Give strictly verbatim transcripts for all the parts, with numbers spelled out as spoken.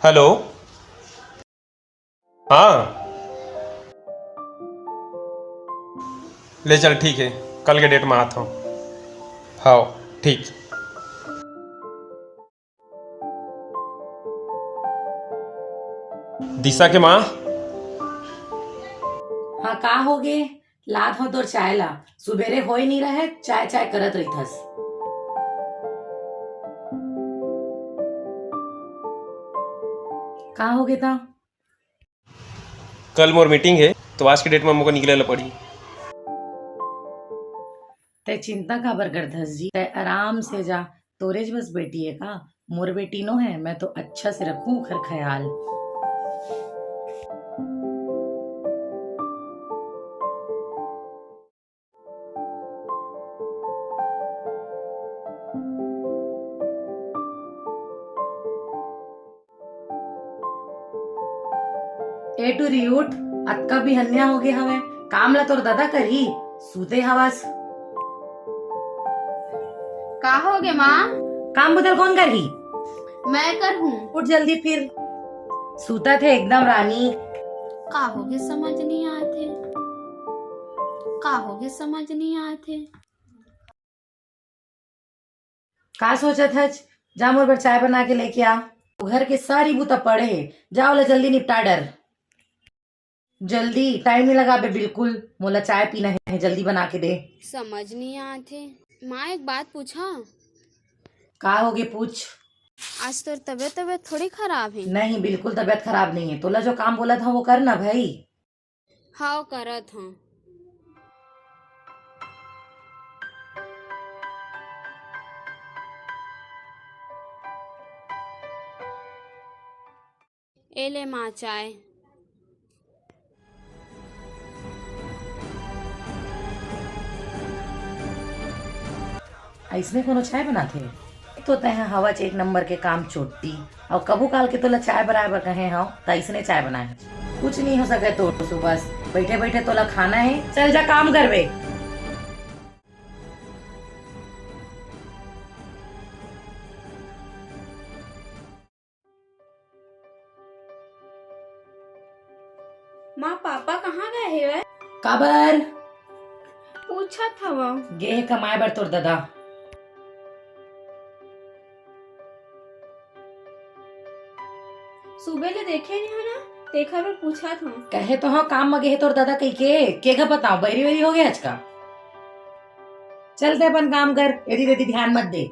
Hello. हाँ, ले चल, ठीक हे, कल के डेट में आत हँव। हाँ, ठीक। दिशा के माँ। हाँ, का होगे? लात हँव तोर चाय ला। सुबेरे होय नइ रहय, चाय चाय करत रहिथस। का होगे त? कल मोर मीटिंग हे, तो आज के डेट में मोके निकले ला पड़ही। तैं चिंता काबर करथस जी? तैं आराम से जा। तोरेच बस बेटी हे का? मोर बेटी नो हे, मैं तो अच्छा से रखहूँ ओखर ख्याल। ए टूरी, उठ, अतका बिहनिया होगे हवय, काम ला तोर ददा करही, सूते हवस। का होगे माँ? काम बुता ल कोन करही? मैं करहूँ। उठ जल्दी फिर, सूतत हे एकदम रानी। का होगे समझ नइ आत हे, का होगे समझ नइ आत हे। का सोचत हच? जा मोर बर चाय बना के लेके आ। घर के सारी बूता पड़े हे, जा ओला जल्दी निपटा डर। जल्दी, टाइम नइ लगाबे बिल्कुल। मोला चाय पीना हे, जल्दी बना के दे। समझ नइ आत हे। माँ, एक बात पूछा? का होगे, पूछ। आज तोर तबीयत, तबीयत थोड़ी खराब हे? नहीं, बिल्कुल तबीयत खराब नइ हे। तोला जो काम बोलत हँव, वो कर ना भाई। हव, करत हँव। ए ले माँ चाय। अइसने कोनो चाय बनाथे? तो तैं ह हवच एक नंबर के काम चोट्टी। अउ कभू काल के तोला चाय बनाए बर कहे हँव, त अइसने चाय बनाए हच। कुछ नइ हो सकय तोर से बस। बइठे बइठे तोला खाना हे, चल जा काम करबे। माँ, पापा कहाँ गए हेवय? काबर? पूछत हवँव। गे हे कमाए बर तोर ददा। सुबह ले देखे नइ हँव ना, तेखर बर पूछत हँव। कहे तो हँव काम म गे हे तोर ददा कहिके, के का बतावँव, बइरी वइरी होगे हच का। चल तैं अपन काम कर, एती तेती ध्यान मत दे।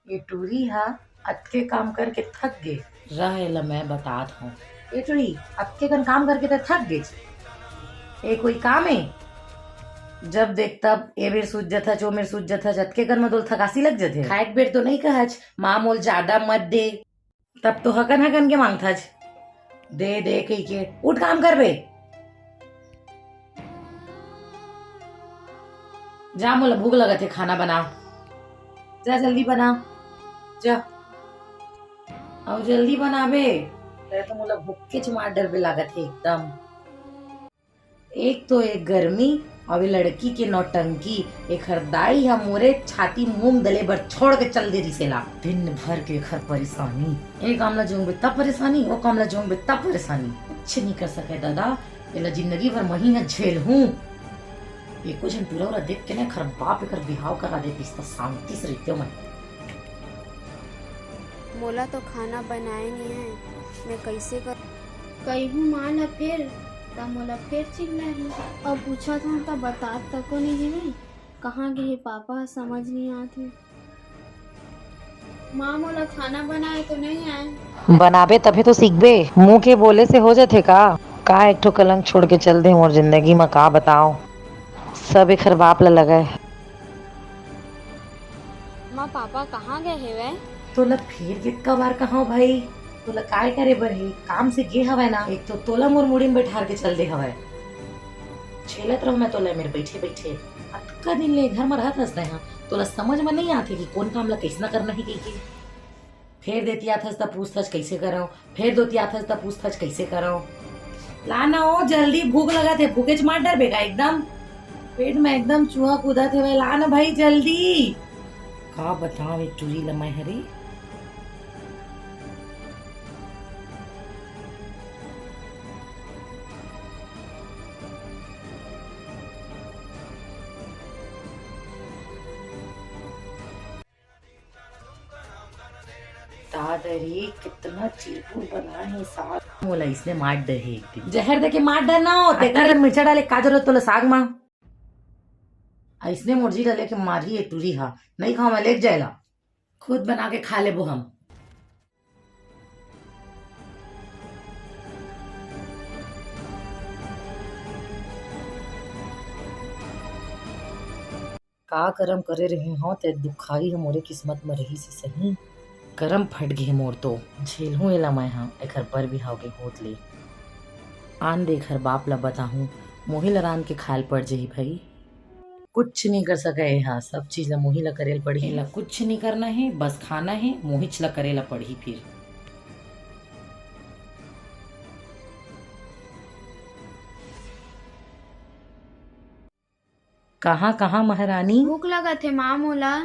ए टूरी ह अतके काम करके थक गे। रह, एला मैं बतात हँव। ए टूरी, अतके कन काम करके त थक गेच। ए कोई काम ए? जब देख तब ए मेर सूत जथच, ओ मेर सूत जथच, अतके कन म तोला थकासी लग जथे। खाए के बेर तो नइ कहच, माँ मोला जादा मत दे। तब तो हकन हकन के मांगथच, दे दे कहिके। उठ काम कर बे। जा, मोला भूख लगत हे, खाना बना। जा जल्दी बना, जा। अउ जल्दी बना बे। तें तो मोला भूख के मार डरबे लागत हे एकदम। एक तो एक गर्मी, अउ ए लड़की के नौटंकी। एखर दाई ह मोरे छाती मूंग दले बर छोड़ के चल दे रिहिस एला। दिन भर के एखर परेशानी, ए काम ला जोंगबे तब परेशानी, ओ काम ला जोंगबे तब परेशानी। कुछ नइ कर सकय ददा, एला जिंदगी भर मही ह झेलहूं। एको झन टूरा उरा देख के ना एखर बाप एखर बिहाव करा देतिस त शांति से रहितेंव मैं। मोला तो खाना बनाए नइ आए, मैं कइसे कर? कहिहूँ माँ ला फेर, त मोला फेर चिल्लाही। अउ पूछत हँव त बतात तको नइ हे, कहाँ गे हे पापा, समझ नइ आत हे। माँ, मोला खाना बनाए तो नइ आए। बनाबे तभे तो सीखबे, मुँह के बोले से हो जथे का? का एक ठो कलंक छोड़ के चल दे मोर जिंदगी म, का बताओ, सब एखर बाप ल लगय। माँ, पापा कहाँ गए हेवय? तोला फेर के कबार कहाँ भाई? तोला काय करे बर हे? काम से गे हवय ना, एक तो तोला मोर मुड़ी म बैठार के चल दे हवय। झेलत रहूं मैं तोला मेर बइठे बइठे। अतका दिन ले घर म रहत हस तैं हा, तोला समझ म नइ आथे कि कोन काम ला कइसना करना हे कहिके। फेर देतियाथस त पूछथस कइसे करंव, फेर दोतियाथस त पूछथस कइसे करंव। ला ना ओ जल्दी, भूख लगत हे, भूखेच मार डरबे का एकदम। पेट म एकदम चूहा कूदत हेवय, ला ना भाई जल्दी। का बतांव ए टूरी ल मैं हरे। दादा रे, कितना चिरपुर बनाए हे साग। मोला इसने मार डरे हे एक दिन। जहर दे के मार डरना हो, तेकर मिर्चा डाले का जरूरत तोला साग मा? अइसने मोर जी ला लेके मारही ए टूरी हा, नइ खांव मैं, लेके जाए ला। खुद बना के खा लेबो हम। का करम करे रहे हंव, ते दुखाई ह मोरे किस्मत म रहिस हे सही। करम फट गे हे मोर तो, झेलहूं एला मैं ह, एखर बर बिहाव के होत ले। आन दे एखर बाप ला बताहूं, मोही ल रांध के खाल पड़ जही भई। कुछ नइ कर सकय एहा, सब चीज ला मोही ला करे ल पड़ही। एला कुछ नइ करना हे, बस खाना हे, मोहिच ला करे ला पड़ही फिर। कहाँ, कहाँ महारानी? भूख लगत हे माँ मोला।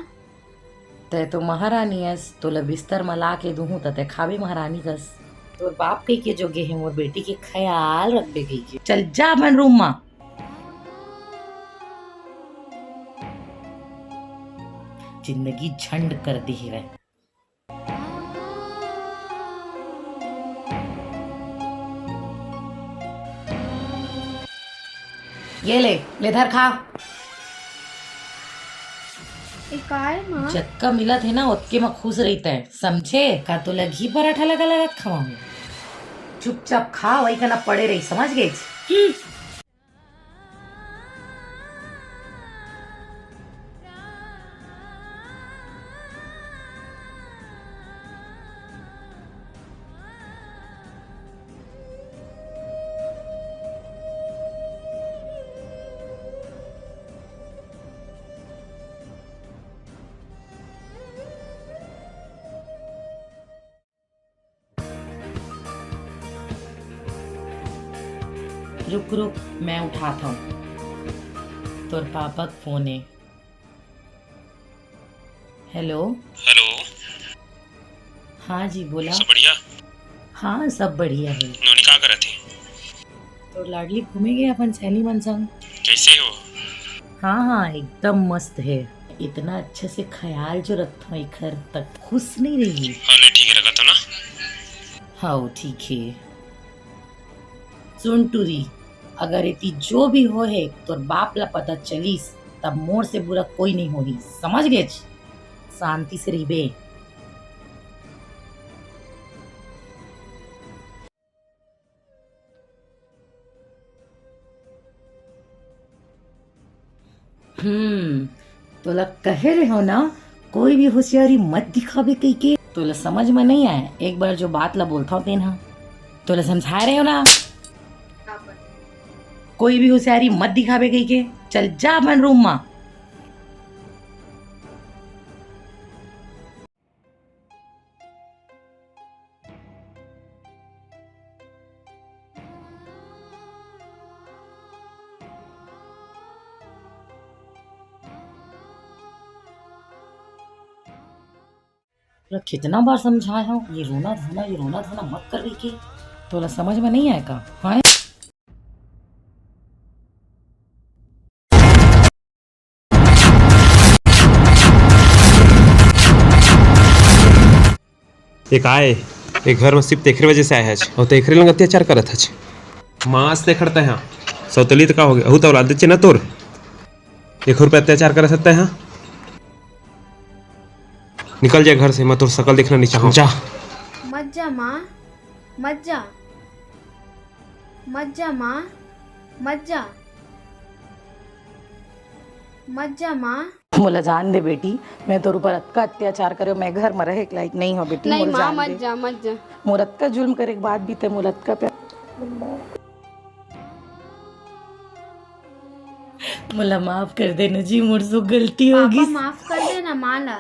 तै तो महारानी अस, तोला बिस्तर म ला के दूहूं त तै खाबे महारानी कस। तोर बाप कहिके जो गे हे मोर बेटी के खयाल रखबे कहिके। चल जा अपन रूम म। जिंदगी झंड कर दे हेवय। ये ले, ले धर खा। ए, काय माँ? जतका मिलत हे ना, ओतके म खुश रहिते, समझे? का तोला घी पराठा लगा लगा खवाऊं? चुपचाप खा, वही कना पड़े रही, समझ गेच? हम्म। रुक, रुक, मैं उठात हंव। तोर पापा के फोन ए। हेलो। हेलो। हाँ जी, बोला। सब बढ़िया? हाँ, सब बढ़िया हे। नोनी का करत हे? तोर लाडली घूमे गे अपन सहेली मन संग। कइसे हे वो? हाँ, हाँ, एकदम मस्त हे। इतना अच्छा से खयाल जो रखथंव एखर, त खुश नइ रही। हाँ, ले ठीक हे, रखत हंव ना। हाँ, ठीक हे। सुन टूरी, अगर एती जो भी होए हे, तोर बाप ला पता चलिस, तब मोर से बुरा कोई नइ होही, समझ गेच? शांति से रहिबे। हम्म, तोला कहे रहे हंव ना, कोई भी होशियारी मत दिखाबे कहिके। तोला समझ म नइ आय, एक बार जो बात ला बोलथंव तेन ह। तोला समझाए रहे हंव ना, कोई भी होशियारी मत दिखाबे कहिके। चल जा अपन रूम म। तोला कितना बार समझाए हंव, ये रोना धोना, ये रोना धोना मत कर कहिके। तोला समझ म नइ आय का? हाँ? ए काय, ए घर म सिर्फ तेखरे वजह से आए हच, अउ तेखरे लंग अत्याचार करत हच। मांस ते खड़ता है, सौतली त का हो गया? अहू त औलाद देचे ना तोर। एक रुपया अत्याचार करत हत्ता है। निकल जा घर से, मैं तोर सकल देखना नइ चाहंव। जा। मत जा माँ, मत जा। मत जा माँ, मत जा, मत जा माँ। मोला जान दे बेटी, मैं तोर ऊपर अतका अत्याचार करे, मैं घर म रहे के लायक नइ हंव बेटी, नहीं मोला माँ, जान मत दे। जा, मत जा। मोर अतका जुल्म करे के बाद भी तैं मोला अतका प्यार। मोला माफ कर देना जी, मोर से गलती हो पापा गई। माफ कर देना माँ ला।